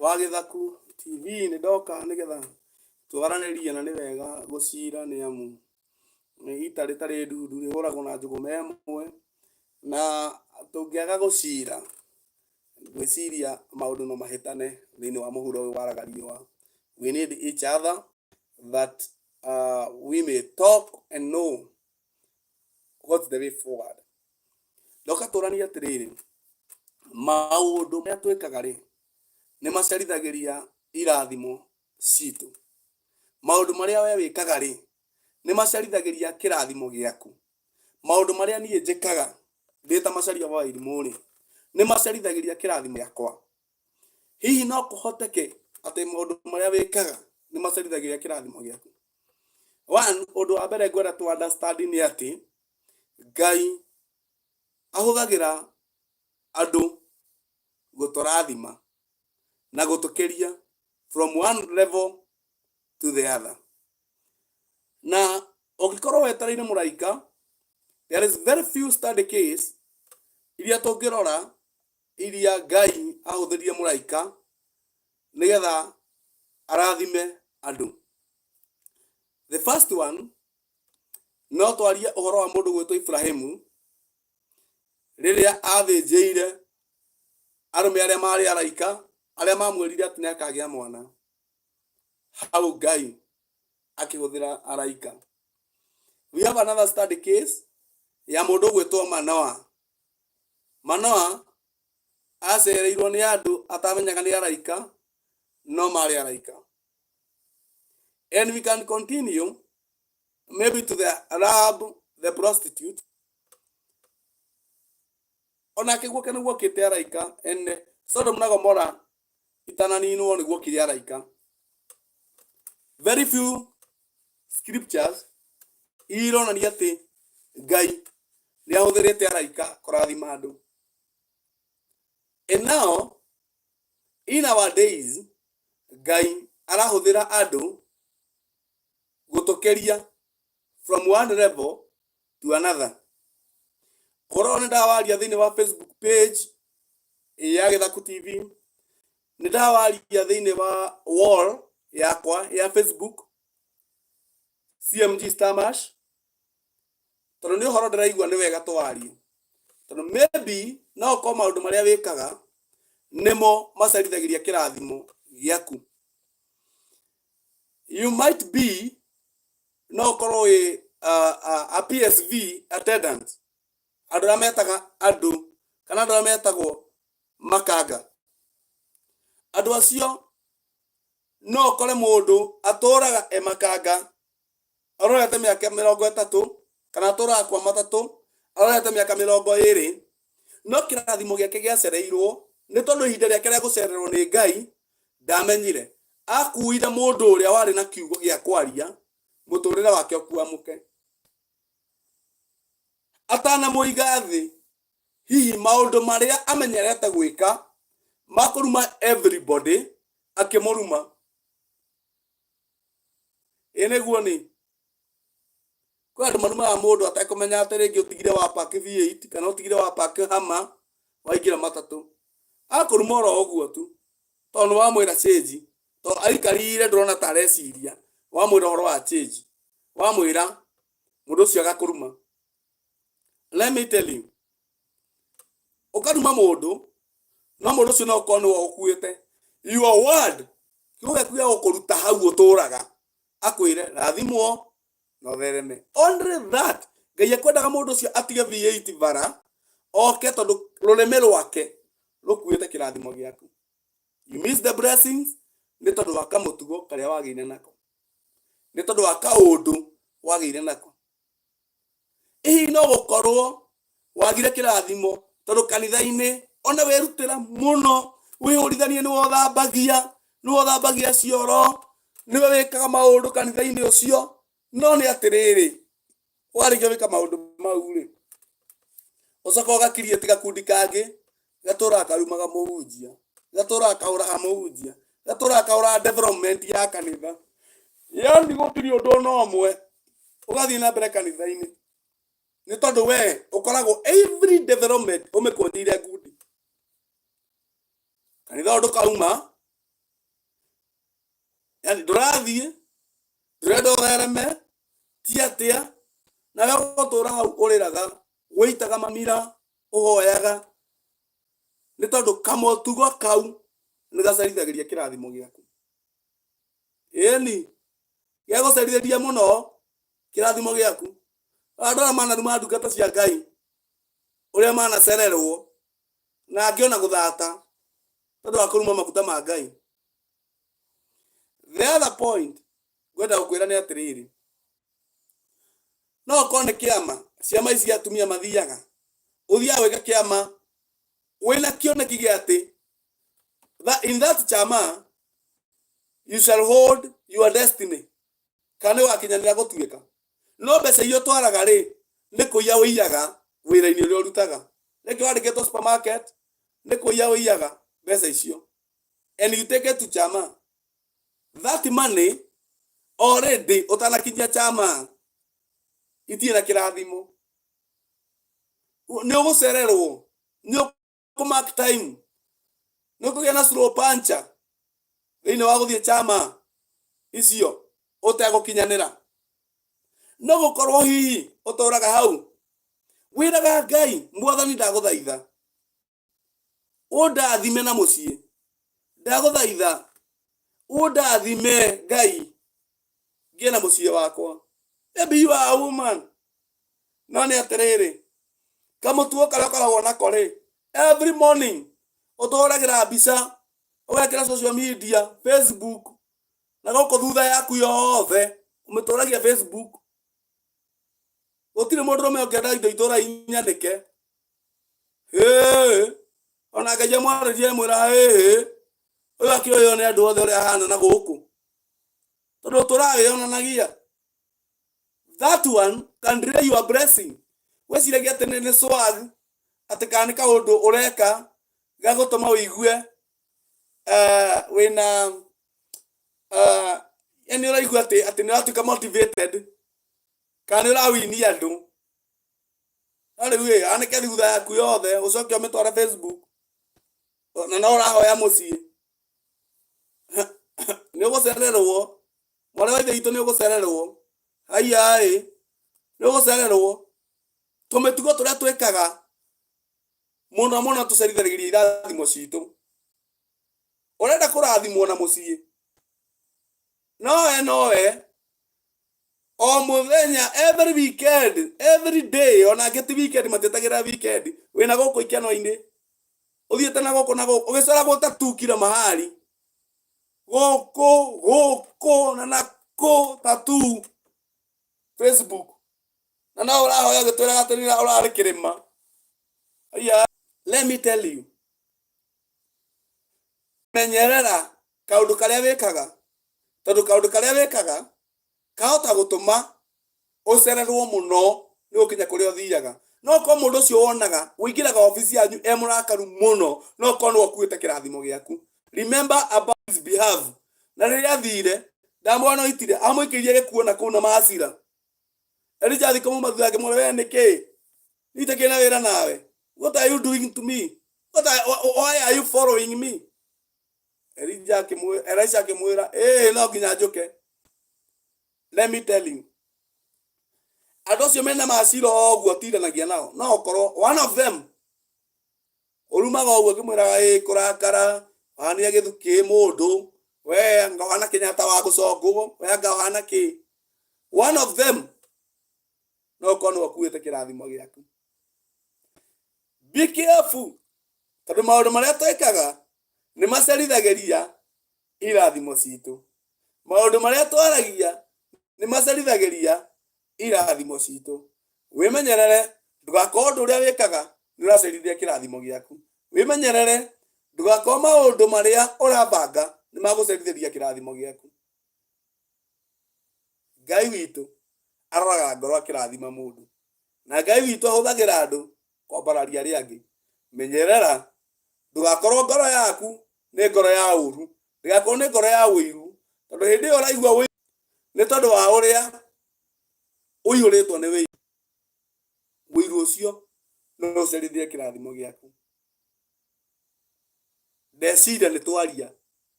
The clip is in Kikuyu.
Wa Gĩthaku TV. Nĩ ndoka nĩgetha twaranĩrie na nĩ wega gũcira nĩ amu ita rĩtarĩ ndundu rĩhũragwo na njũgũma ĩmwe, na tũngĩaga gũcira ngwĩciria maũndũ no mahĩtane thĩinĩ wa mũhuro ũyũ waraga riũa. We need each other that we may talk and know what's the way forward. Ndoka tũranie atĩrĩrĩ, maũndũ marĩa twĩkaga rĩ, nĩ macerithagĩria irathimo citũ. Maũndũ marĩa we wĩkaga rĩ, nĩ macerithagĩria kĩrathimo gĩaku. Maũndũ marĩa niĩ njĩkaga ndĩ ta Macharia wa Wairimũ rĩ, nĩ macerithagĩria kĩrathimo gĩakwa. Hihi no kũhoteke atĩ maũndũ marĩa wĩkaga nĩ macerithagĩria kĩrathimo gĩaku? One, ũndũ wa mbere ngwenda tũ understand nĩ atĩ Ngai ahũthagĩra andũ gũtũrathima na gũtũkĩria from one level to the other. Na ũngĩkorwo wetereire mũraika, there is very few study case iria tũngĩrora iria Ngai ahũthĩrire mũraika nĩgetha arathime andũ. The first one, no twarie ũhoro wa mũndũ gwĩtwo Ibrahimu rĩrĩa athĩnjĩire arũme arĩa marĩ araika arĩa mamwĩrire atĩ nĩ akagĩa mwana. Hau Ngai akĩhũthĩra araika. We have another study case ya mũndũ ũgwĩtwo Manoa. Manoa acereirwo nĩ andũ atamenyaga nĩ araika no marĩ araika. And we can continue maybe to the Rahab the prostitute. Onake gwake nĩ guokĩte araika and Sodom na Gomora itananinwo nĩ guokire araika. Very few scriptures ironania atĩ Ngai nĩ ahũthĩrĩte araika kũrathima andũ. And now in our days Ngai arahũthĩra andũ gũtũkĩria from one level to another. Ũhoro ũyũ nĩ ndawaria thĩinĩ wa Facebook page ya Gĩthaku TV, nĩ ndawaria thĩinĩ wa wall yakwa ya Facebook CMG Stamash, tondũ nĩ ũhoro ndĩraigua nĩ wega tũwarie, tondũ maybe no ũkorwo maũndũ marĩa wĩkaga nĩmo macerithagĩria kĩrathimo gĩaku. You might be no ũkorwo wĩ a PSV attendant, andũ arĩa metaga andũ kana andũ arĩa metagwo makanga. Andũ acio no ũkore mũndũ atũraga e makanga arorete mĩaka 30 kana atũraga kwa matatũ arorete mĩaka 20, no kĩrathimo gĩake gĩacereirwo nĩ tondũ ihinda rĩake rĩa gũcererwo nĩ Ngai ndamenyire. Akuire mũndũ ũrĩa warĩ na kiugo gĩa kwaria mũtũrĩre wake ũkuamũke. Atanamũiga thĩ, hihi maũndũ marĩa amenyerete gwĩka makũruma everybody akĩmũruma. Ĩ nĩguo nĩ kwĩ andũ marumaga mũndũ atekũmenya atĩ rĩngĩ ũtigire wa park V8 kana ũtigire wa park Hummer waingĩra matatũ. Akũruma oro ũguo tu tondũ nĩ wamwĩra change, tondũ aikarire ndũrona ta areciria, wamwĩra ũhoro wa change, wamwĩra mũndũ ũcio agakũruma. Let me tell you, ũkaruma mũndũ no mũndũ ũcio no ũkorwo nĩwe ũkuĩte your word, kiugo gĩaku gĩa gũkũruta hau ũtũraga, akwĩre rathimwo na ũthereme. Only that Ngai ekwendaga mũndũ ũcio atige V8 bara oke, tondũ rũrĩmĩ rwake rũkuĩte kĩrathimo gĩaku. You miss the blessings nĩ tondũ wa kamũtugo karĩa wagĩire nako, nĩ tondũ wa kaũndũ wagĩire nako. Hihi no gũkorwo wagire kĩrathimo tondũ kanitha-inĩ ona wĩrutĩra mũno wĩhũrithanie, nĩwe ũthambagia, nĩwe ũthambagia cioro, nĩwe wĩkaga maũndũ kanitha-inĩ ũcio, no nĩ atĩrĩrĩ, warĩkia gwĩka maũndũ mau rĩ, ũcoka ũgakiriĩti gakundi kangĩ gatũraga karumaga mũhunjia, gatũraga kahũraga mũhunjia, gatũraga kahũraga development ya kanitha, yani gũtirĩ ũndũ ona ũmwe ũgathiĩ na mbere kanitha-inĩ nĩ tondũ we ũkoragwo every development ũmĩkũnjĩire ngundi. Kanitha ũyũ ndũkauma. Yani ndũrathiĩ, ndũrenda ũthereme, ti atĩa, nawe ũgũtũra hau ũrĩraga, wĩitaga mamira, ũhoyaga, nĩ tondũ kamũtugo kau nĩ gacerithagĩria kĩrathimo gĩaku. Ĩni, gĩagũcerithĩria mũno kĩrathimo gĩaku. Andũ arĩa manaruma ndungata cia Ngai, ũrĩa manacererwo, na angĩ ona gũthata, tondũ wa kũruma maguta ma Ngai. The other point ngwenda gũkwĩra nĩ atĩrĩrĩ, no okorwo nĩ kĩama, ciama ici atumia mathiaga, ũthiaga gwĩka kĩama wĩna kĩoneki gĩa atĩ that in that chama you shall hold your destiny, kana nĩ ũgakinyanĩra gũtuĩka. No mbeca iria ũtwaraga rĩ, nĩ kũiya ũiyaga wĩra-inĩ ũrĩa ũrutaga. Rĩngĩ wandĩkĩtwo supermarket, nĩ kũiya ũiyaga mbeca icio. And you take it to chama. That money already ũtanakinyia chama itirĩ na kĩrathimo. Nĩ ũgũcererwo, nĩ ũkũ mark time, nĩ ũkũgĩa na slow puncture thĩinĩ wa gũthiĩ chama icio ũtegũkinyanĩra. No gũkorwo hihi ũtũraga hau wĩraga Ngai, Mwathani ndagũthaitha ũndathime na mũciĩ, ndagũthaitha ũndathime Ngai ngĩe na mũciĩ wakwa. Maybe you are a woman, no nĩ atĩrĩrĩ, kamũtugo karĩa ũkoragwo nako rĩ, every morning ũtũhũragĩra mbica ũgekĩra social media, Facebook, na gũkũ thutha yaku yothe ũmĩtũragia Facebook. Gũtirĩ mũndũrũme ũngĩenda indo itũra inyanĩke. Hĩĩ, ona Ngai amwarĩrie amwĩra hĩhĩ, ũyũ akĩoywo nĩ andũ othe ũrĩa ahana na gũkũ, tondũ ũtũraga wĩyonanagia. That one can delay your blessing. Wĩciragia atĩ nĩ swag, atĩ kana nĩ kaũndũ ũreka gagũtũma ũigue wĩna yani ũraigua atĩ nĩ ũratuĩka motivated, kana nĩ ũrawinia andũ. No rĩu ĩ, anĩke thutha yaku yothe ũcoke ũmĩtware Facebook, na no ũrahoya mũciĩ. Nĩ ũgũcererwo, mwarĩ wa ithe witũ, nĩ ũgũcererwo. Haiya ĩ, nĩ ũgũcererwo. Tũmĩtugo tũrĩa twĩkaga mũno mũno tũcerithagĩria irathimo citũ. Ũrenda kũrathimwo na mũciĩ, nowe nowe o mũthenya, every weekend, every day, ona angĩ ti weekend, matietagĩrĩra weekend, wĩna gũkũ ikeno-inĩ, ũthiĩte na gũkũ na gũkũ ũgĩcoragwo tattoo kila mahali, gũkũ gũkũ na nakũ tattoo Facebook, na no ũrahoya ũgĩtwĩraga atĩ nĩ ũrarĩ kĩrĩma. Aya, let me tell you, menyerera kaũndũ karĩa wĩkaga, tondũ kaũndũ karĩa wĩkaga kahota gũtũma ũcererwo mũno nĩ gũkinya kũrĩa ũthiaga. No korwo mũndũ ũcio wonaga ũingĩraga obici yanyu e mũrakaru mũno, no korwo nĩwe ũkuĩte kĩrathimo gĩaku. Remember about his behalf. Na rĩrĩa athire ndamwanoitire, amũikĩirie gĩkuo na kũu na macira. Elija athiĩ kũmuma thutha akĩmwĩra, we nĩkĩ niĩ na wĩra nawe? What are you doing to me? Why are you following me? Elija akĩmwĩra, Elisha akĩmwĩra, ĩĩ no nginya njũke. Let me tell you, andũ acio mena macira ũguo tindanagia nao, no ũkorwo one of them ũrumaga ũguo akĩmwĩraga ĩ kũrakara wania gĩthukĩ mũndũ we anga ũhana Kenyatta wa gũcongwo, we anga ũhana kĩ. One of them no ũkorwo nĩwe ũkuĩte kĩrathimo gĩaku. Be careful, tondũ maũndũ marĩa twĩkaga nĩ macerithagĩria irathimo citũ. Maũndũ marĩa twaragia nĩ macerithagĩria irathimo citũ. Wĩmenyerere ndũgakorwo ũndũ ũrĩa wĩkaga nĩ ũracerithia kĩrathimo gĩaku. Wĩmenyerere ndũgakorwo maũndũ marĩa ũrabanga nĩ magũcerithĩria kĩrathimo gĩaku. Ngai witũ aroraga ngoro akĩrathima mũndũ, na Ngai witũ ahũthagĩra andũ kwambararia arĩa angĩ. Menyerera ndũgakorwo ngoro yaku nĩ ngoro ya ũru, ndĩgakorwo nĩ ngoro ya ũiru, tondũ hĩndĩ ĩyo ũraigua ũiru nĩ tondũ wa ũrĩa ũiyũrĩtwo nĩ ũiru. Ũiru ũcio no ũcerithie kĩrathimo gĩaku. Ndeciria nĩ twaria.